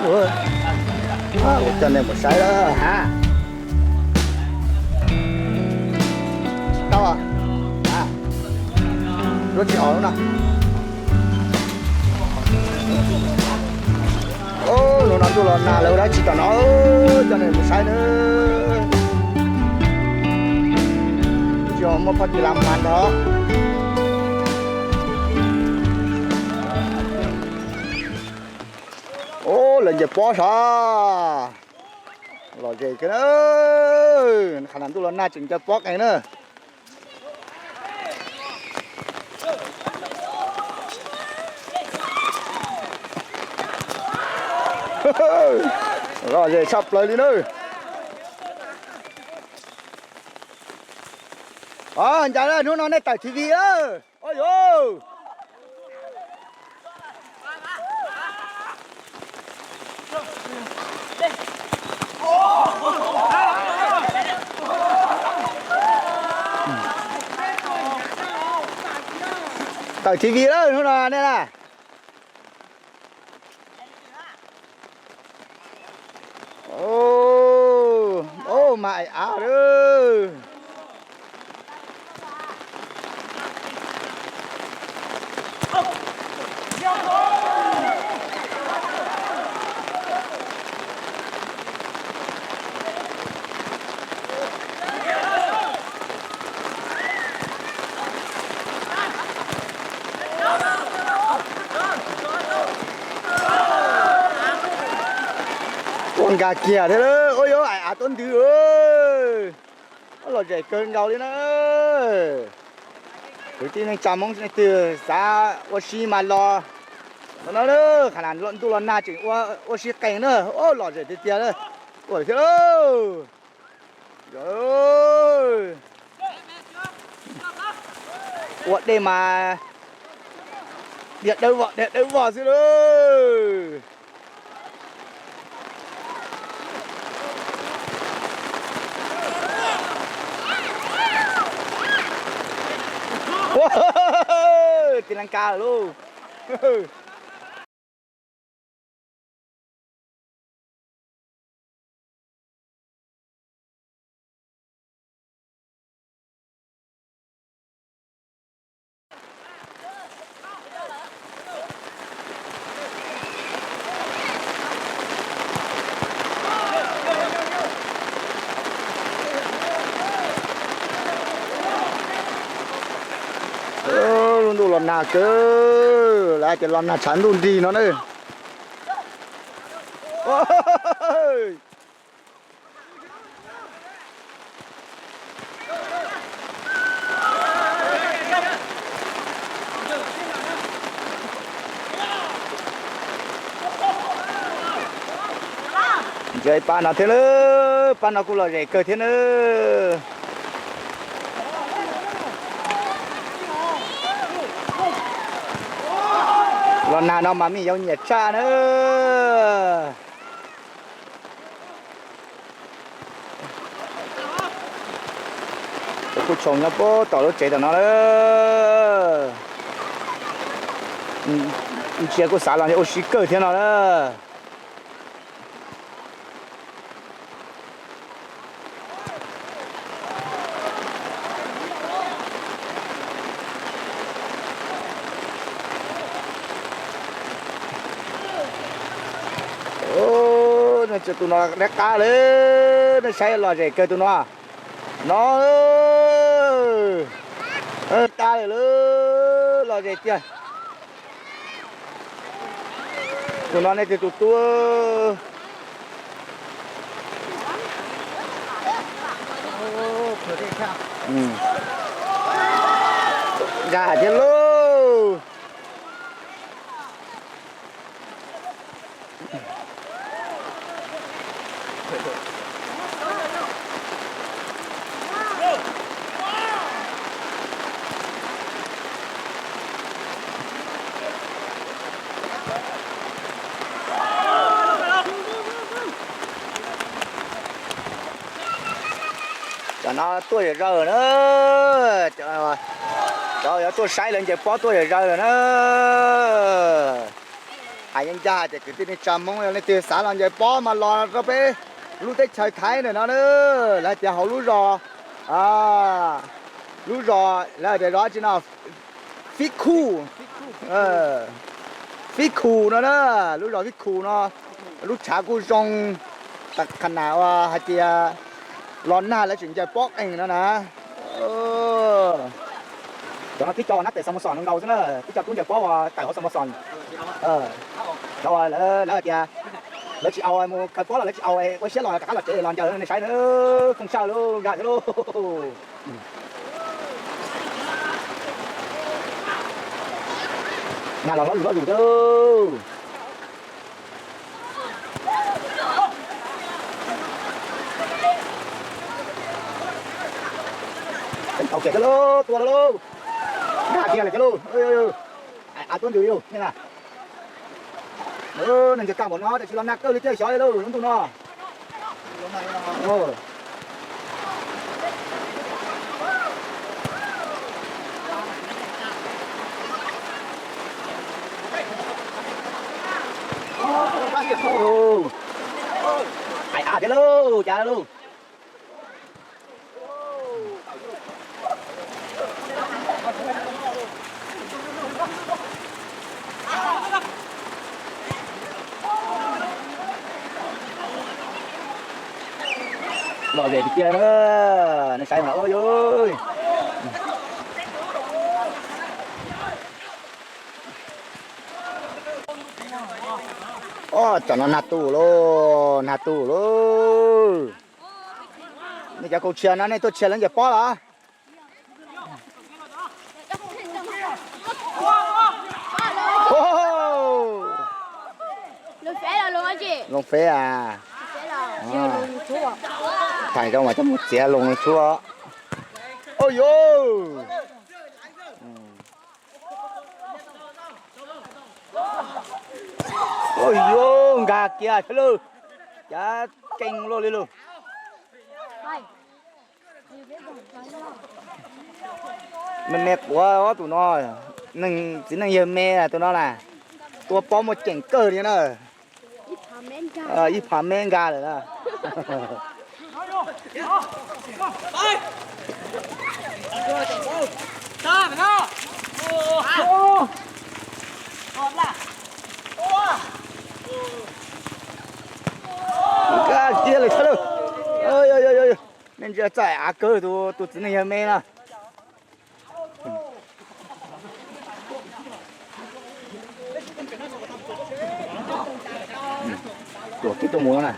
Ua, coj nej mus saib lawm ha. Tau, lub tsis os lub no. Hnub no ntuj los nag lawv ua dab tsi tom no, coj nej mus saib na. Tsis muaj phoj tis las mas ntag. Ub, lawv ncaws pob sav. Lom zem kawg na. Qhov no ntuj los nag tseem ncaws pob qees na. Lom zem tshaj plaws li na. Os, ncaws lawm, hnub no nej tawm T V lawm. Ua yuv. Tawm T V lawm hnub no nej na. Ub, mas ais av lawm. Ua nkag kiag thiab lawm, ua yuav ais av tuab ntwg. Lom zem kawg nkaus li na. Kwv tij neej tsa Hmoob leej twg xav ua si mas los no na. Qhov no ntuj los nag tseem ua si qees na. Lom zem tiag tiag na. Ua thiab lauj. Ua dej mas diag dawb vog diag dawb vog xwb lauj. Ua, tij laab kab lawm lauj. Lub ntuj los nag kawg, lawv hais tias los nag tshav ntuj nrig no na. Ntsia pab no thiab na, pab no kuj lom zem kawg thiab na. Los nag no mas me nyuam yaus nyiam tshaj na. Cov kuj tshoo nyob puag tom lub tsev tom no na. Ntsia kuj xav los ua si kawg thiab no na. Tus no dab qab li, nej saib lom zem kawg tus no. No, qab li lawm, lom zem tiag. Tus no nej tus tus tuaj. Nkag thiab lauj. Cov no tuaj zom zaws na, cov yuav tuaj saib lawv ncaws pob tuaj zom zaws na. Hais yeej ncaj hais tias kwv tij neej tsa Hmoob leej twg xav los ncaws pob mas los rau peb lub teb chaws Thaib ntawm no na, lawv hais tias hauv lub zos, lub zos lawv hais tias zos tsi no, Fib Khu, Fib Khu no na, lub zos Fib Khu no, lub tshav kuj zoo, qhov nas uas hais tias los nag lawv tseem ncaws pob qees no na. Cov no tib co nab tes Xamoxos no nkaus xwb na, tib co tub ncaws pob uas tawm hauv Xamoxos. Cov lawv hais tias lawv tsis aus mus khaws pob los lawv tsis aus, ua siab los rov qab los tsev los ncaws nej saib na, fooj sawj lauj, nkag thiab lauj. Nag los hlob lus hlob lus thiab. Tau kiag thiab lauj, tua lauj, nkag kiag lawm thiab lauj. Av tuab ntws lauj nej na. Neeg ntsia kaj npaum no tab sis los nag kawg li thiab xyov li lauj lub ntuj no. Hais av thiab lauj, cas lauj. Lom zem tiag tiag na, nej saib mas. Ob, tsam no nag tu lauj, nag tu lauj. Nej cov kaus tshiab no nej tuaj tshiab lawv ncaws pob los? Loos feb as. Thaij zoo mas coj mus txiav loos tshuab. Ua yuav. Ua yuav, nkag kiag thiab lauj. Cav keej luaj li lauj. Me me quav tus no, txiv neej yawg me tus no na, tua pob muaj ceem kawg li na. Ib phav me nkag lawm na. Nkag kiag lawm thiab lauj. Nej ntsia txawj av kawg tus txiv neej yawg me na. Tuam kib tuaj mus no na.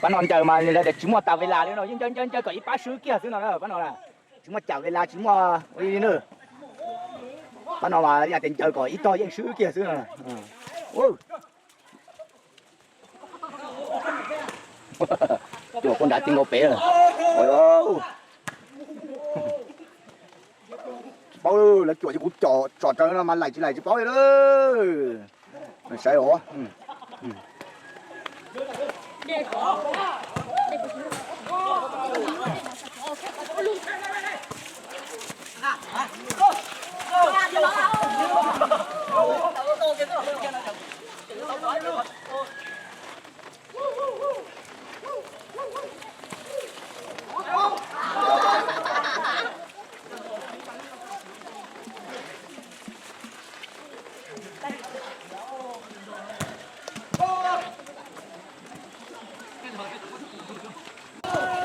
Pab no ncaws mas lawv tias tsis muaj tas ve las li no, yeej ncaws ncaws ncaws kom ib pab swb kiag xwb no na pab no. Tsis muaj cam ve las tsis muaj ua li na. Pab no mas yam tias ncaws kom ib tog yeej swb kiag xwb no. Cuam kua nrad ti nkaus pem lawm. Tsis paub lawv cuam ces kuv tsom raws no mas laim tsis laim tsis paub li. Saib os.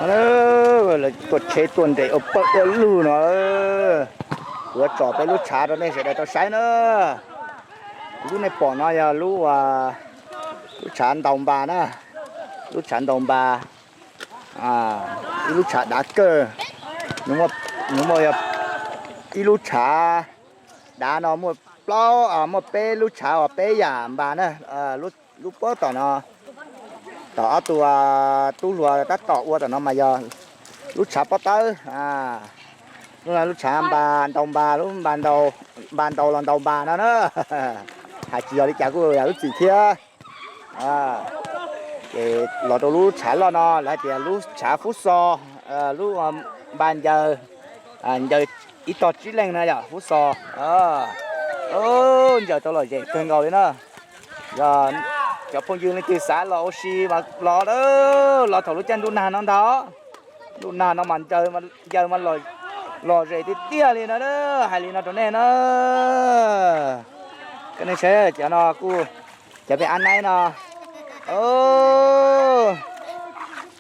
Lawv tuaj tsheb tuaj nres ua pawg ua lug no, kuv yuav tsom peb lub tshav rau nej sawv daws tau saib na. Lub nej pom no yog lub, lub tshav ntaus npas na, lub tshav ntaus npas, ib lub tshav dav kawg. Nws muaj, ib lub tshav dav no muaj plaub, muaj peb lub tshav uas peb yam npas na. Lub pob tom no, tom ob tug tub hluas tab tom ua tom no mas yog lub tshav pob tawb, lub tshav npas ntaus npas, lub npas ntaus los ntaus npas no na. Hais tsis yog li cas kuj yog lub txim thiab. Ces los rau lub tshav loj no lawv hais tias lub tshav fub xos, lub npas ncaws, ncaws ib tog tsib leej na yog fub xos. Ncaws tau lom zem kawg nkaus li na. Yog cov phooj ywg leej twg xav los ua si mas los, los thaum lub caij ntuj nag no ntag. Ntuj nag no mas ncaws mas lom zem tiag tiag li na, hais li no rau nej na. Koj nej saib cov no kuj, cov pem av naib no,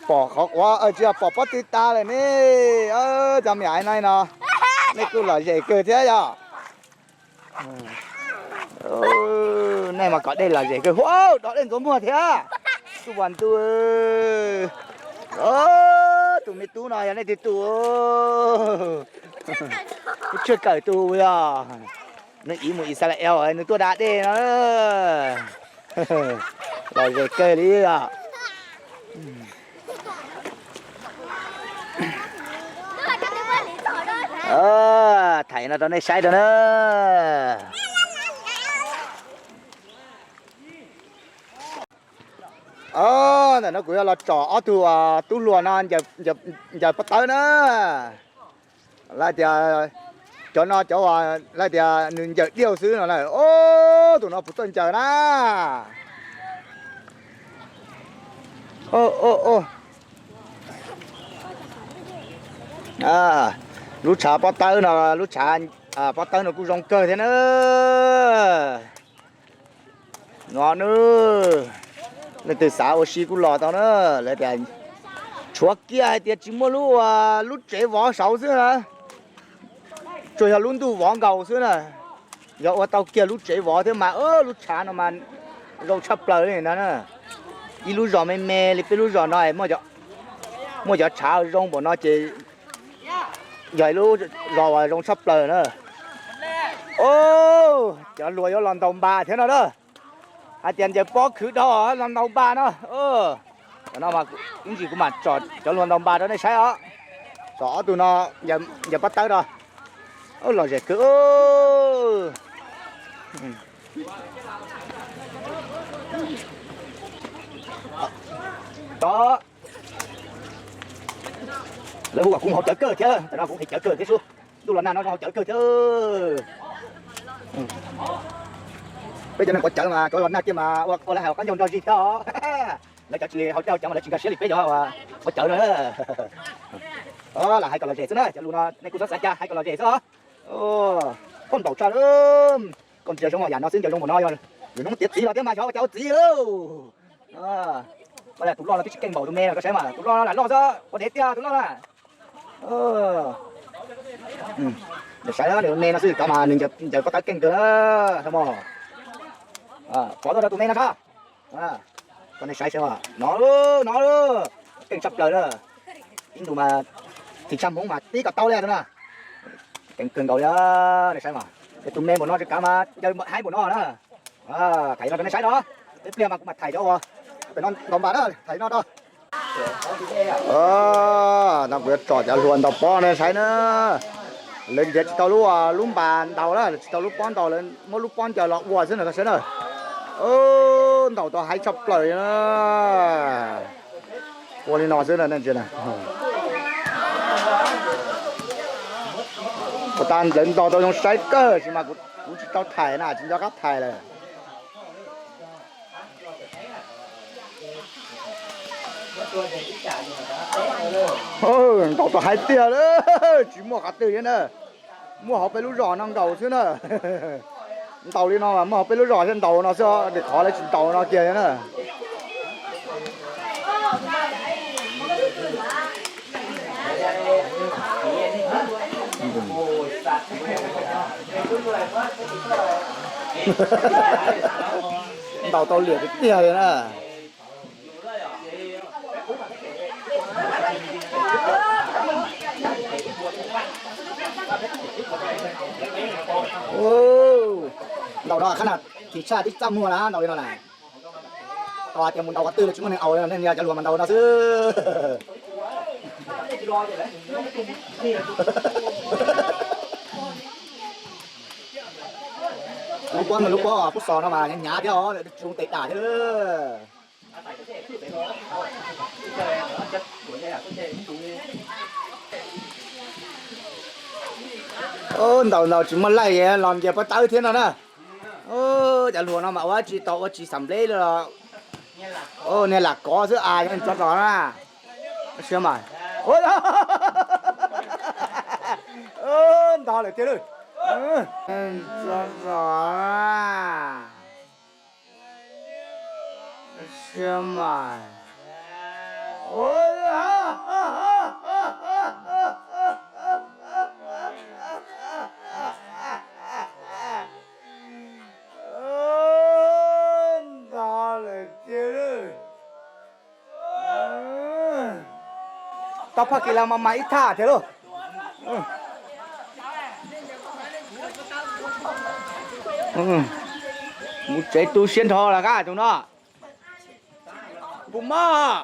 pom qhov quav tsis yog pom pob tw tas lawm ne. Cov me av naib no, nej kuj lom zem kawg thiab yog. Nej mas kom dej lom zem kawg, huv, dov dej ntxuav muag thiab. Tuj vas ntuj, tus me tub no yog nej twg tus? Tshuaj kawm tus yog, nws ib mus Israel nws tuaj da dej no. Lom zem kawg li os. Thaij no rau nej saib rau na. Ntawm no kuv yuav los tsom ob tug tub hluas no ncaws pob tawb na. Lawv tias cov no cov uas lawv tias nws ncaws diaug xwb no na. Ob tug no puas tuaj ncaws na. Lub tshav pob tawb no, lub tshav pob tawb no kuj zoo kawg thiab na. No na, leej twg xav ua si kuj los tau na. Lawv tias tshuav kiag hais tias tsis muaj lub, lub tsev vov saud xwb na, tsuas yog lub ntuj vov nkaus xwb na. Yog ua tau kiag lub tsev vov thiab mas lub tshav no mas zoo tshaj plaws li ntag na. Ib lub zos me me li peb lub zos no muaj cov tshav zoo npaum no ces yog ib lub zos uas zoo tshaj plaws na. Cov hluas yuav los ntaus npas thiab no na. Hais tias ncaws pob khwv dhau los ntaus npas no. Cov no ib ntsis kuv mam tsom cov hluas ntaus npas rau nej saib os. Tsom ob tug no ncaws pob tawb no. Lom zem kawg. Tod, lawv hu kom kuv mus haus cawv kawg thiab, tam no kuv haus cawv kawg thiab xwb. Ntuj los nag no zoo haus cawv kawg thiab. Peb cov neeg quav cawv mas cov los nag kiag mas ua lawv hais ua qab ncauj nrog zig thiab os. Lawv cov tsis haus cawv mas lawv tsis nkag siab li peb cov quav cawv na. Lam hais kom lom zem xwb na, cov lus no nej kuj txhob xav cas, hais kom lom zem xwb os. Koj ntaus tso, koj ntsia zoo yam no xwb ncaws zoo npaum no, yog lwm hnub tiav txiv los thiab mas xyov ua cas ua txiv lauj. Tus loj no twb tsis keej npaum tus me no, koj saib mas tus loj no lam loj xwb, ua dev tiag tus loj na. Saib nws me no xwb, kav mas nws ncaws pob tawb keej kawg na. Pov tuaj rau tus me no tso. Koj nej saib saib, no, no, keej tshaj plaws na. Ib ntus mas thim tshaj hmoov mas tib kom tau li no. Keej kawg nkaus li, nej saib mas. Es tus me npaum no tsis kav mas ncaws heev npaum no na. Thaij no rau nej saib no. Ib pliag mas kuv mam thaij cov uas pem no ntaus npas na, thaij no rau. No kuv yuav tsom cov hluas ntaus pob nej saib na. Lawv nrhiav tsis tau lub, lub npas ntaus na, tsis tau lub pob ntaus, lawv muab lub pob ncaws los ua xwb na, koj saib na. Ntaus tau heev tshaj plaws na. Ua li no xwb na. Puas tas lawv ntaus tau zoo saib kawg, tab sis mas kuv tsis tau thaij na, tsis nco qab thaij lawm. Ntaus tau heev tiag li, tsis muaj qhov twg thiab na. Muaj hauv peb lub zos no nkaus xwb na. Ntaus li no mas muaj hauv peb lub zos thiaj ntaus no xwb, qhov lawv tsis ntaus no kiag na. Ntaus tau liam tiag tiag li na. Ntaus no qhab na, thim tshaj tib txaj muag na ntaus li no na. Tos tias mus ntaus qhov twg los tsis muaj neeg aus, nej yog cov hluas mas ntaus no xwb. Lub pob, lub pob Pub Xos no mas hnyav hnyav thiab os, tsis zoo tes dam thiab. Ntaus ntaus tsis muaj laij los nce pob tawb thiab no na. Cov hluas no mas ua tsis tau ua tsis xam npleb li los niag lam kov xwb as, tso zos na. Sia mas, ntog lawm tiag lawm. Tso zos na. Sia mas. Ntog lawm tiag lawm. Tau phaj kis las mas mas ib thaj thiab lauj. Mus tsev tu siab nrho las kab tus no. Puas mob?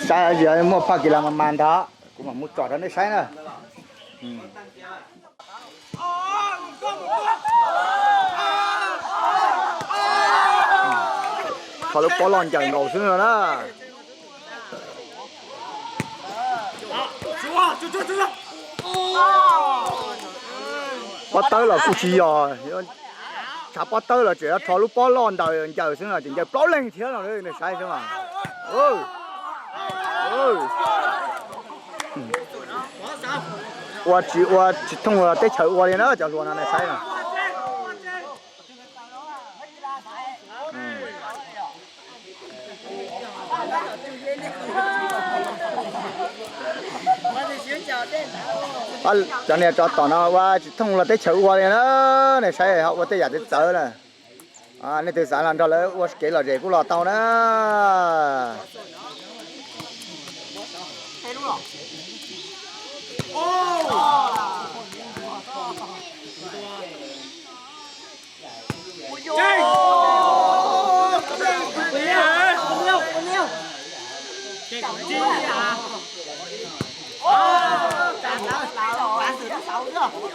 Saib, muaj phaj kis las mas mas ntag, kuv mam mus tsom rau nej saib na. Qhov lub pob loj ncaws nkaus xwb no na. Pob tawb los kuj tsis yog, tshav pob tawb los tseem rho lub pob loj ntaws ncaws xwb no ces ncaws plaub leeg thiab no nej saib xwb mas. Ua tsis ua tsis thooj los teb chaws ua li na cov hluas no nej saib no. Cov niag tsov tom no ua tsis thooj los teb chaws ua li na, nej saib ho ua tej yam txawv txawv na. Nej twg xav los nrog lawv ua kev lom zem kuj los tau na.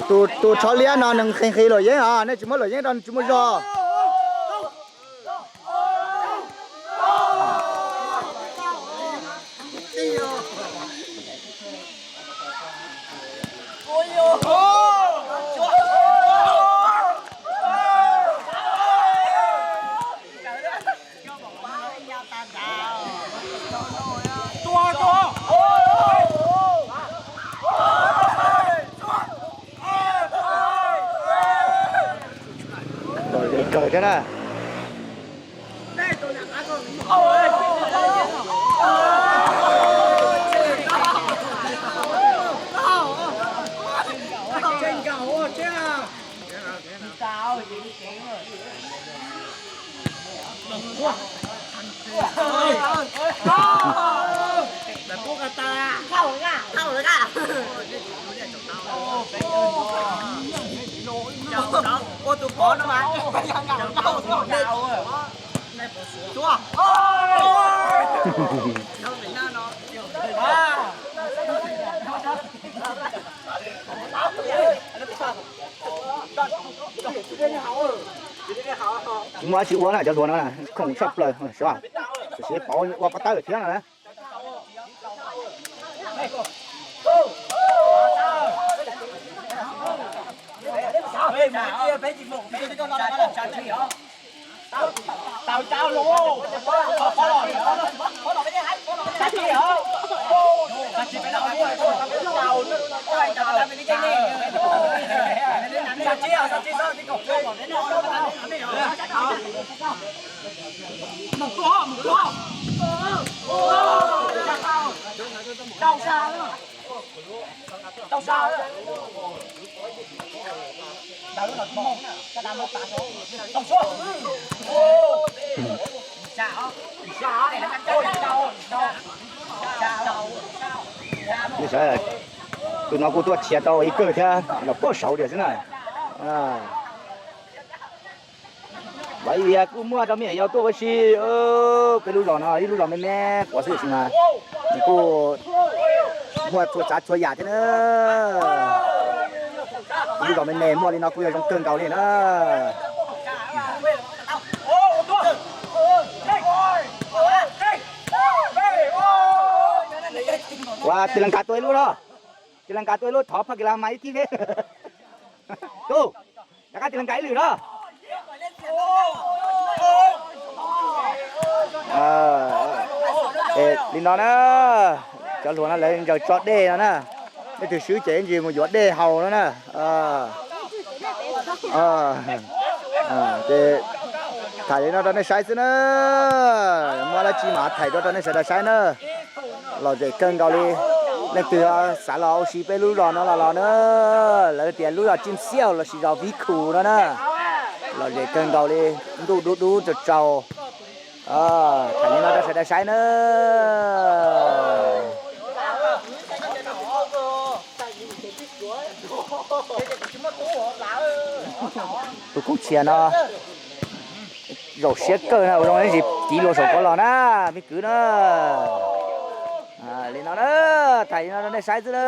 Tus tsov liab no nws nqhis nqhis luam yeeb os, nej tsis muab luam yeeb rau nws tsis muaj zog. Lom zem kawg thiab na. Tsis muaj dab tsi ua na, cov hluas no khoom tshaj plaws, siv pauv ua pob tawb thiab no na. Nej saib, tus no kuj tuaj tshiav tau ib kawm thiab los puag saud tiag xwb na. Los ib yam kuj muaj rau me nyuam yaus tuaj ua si peb lub zos no, ib lub zos me me quav xwb mas nws kuj muaj txhua tsav txhua yam thiab na. Ib lub zos me me muaj li no kuj yog zoo kawg nkaus li na. Ua, Tij Lees Kas tua ib lub no. Tij Lees Kas tua ib lub, thov Phaj Kis Las mas ib tib peb. Tub, rov qab Tij Lees Kas ib lwm no. Li no na, cov hluas no lawv ntsaws tso dej no na. Leej twg swb ces ntsis mus yuav dej haus no na. Ces tham li no rau nej saib xwb na. Muaj dab tsi mas thaij rau rau nej sawv daws saib na. Lom zem kawg nkaus li. Leej twg xav los ua si peb lub zos no los los na. Lawv tias lub zos Tsim Xiaj lossis zos Vib Khus no na. Lom zem kawg nkaus li. Ntuj dub dub tsaus tsaus. Tham li no rau sawv daws saib na. Tus koob tshiab no zaum siab kawg na, ua zoo ntsis kiv luag saum ko los na, me kwv na. Li no na, tham li no rau nej saib xwb na.